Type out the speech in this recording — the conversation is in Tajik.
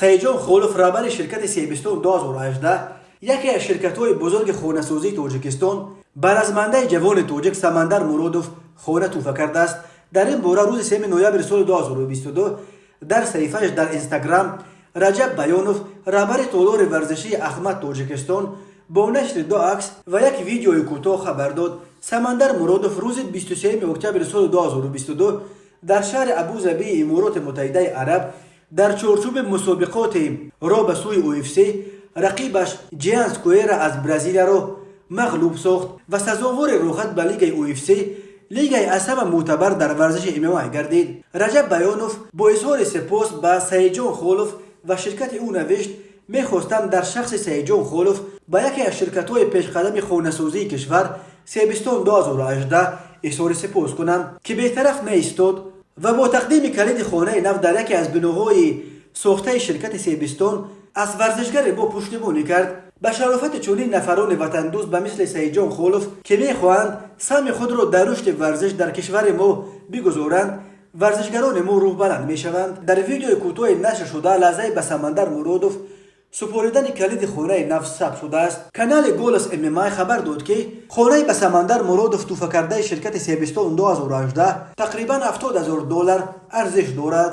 Саидҷон Холов, раҳбари ширкати Себистон 2018, яке аз ширкатҳои бузурги хонасозии Тоҷикистон, ба размандаи ҷавони тоҷик Самандар Муродов хона тӯҳфа кардааст. Дар ин бора рӯзи 3 ноябри соли 2022 дар саҳифааш дар Инстаграм Раҷаб Баёнов, раҳбари толори варзишии Ахмад Тоҷикистон, бо нашри ду акс ва як видеои кӯтоҳ хабар дод. Самандар Муродов рӯзи 23 октябри соли 2022 дар шаҳри Абузабии Имороти Муттаҳидаи Араб дар чорчӯби мусобиқоти роҳ ба сӯи UFC рақибаш Ҷиан Скуэра аз Бразилияро мағлуб сохт ва сазовори роҳхат ба лигаи UFC, лигаи аз ҳама мӯътабар дар варзиши ММА, гардид. Раҷаб Баёнов бо изҳори сипос ба Саидҷон Холов ва ширкати ӯ навишт: «Мехостам дар шахси Саидҷон Холов ба яке аз ширкатҳои пешқадами хонасозии кишвар, Себистон 2018, изҳори сипос кунам, ки бетараф наистод ва бо тақдими калиди хонаи нав дар яке аз биноҳои сохтаи ширкати Себистон аз варзишгари мо пуштибонӣ кард. Ба шарофати чунин нафарони ватандӯст ба мисли Саидҷон Холов, ки мехоҳанд саҳми худро дар рушди варзиш дар кишвари мо бигузоранд, варзишгарони мо рӯҳбаланд мешаванд». Дар видеои кӯтоҳи нашр шуда лаҳзаи ба Самандар Муродов супоридани калиди хонаи нав сабт шудааст. Канали Голос ММА хабар дод, ки хонаи ба Самандар Муродов тӯҳфакардаи ширкати Себистон 2018 тақрибан 70 000 доллар арзиш дорад.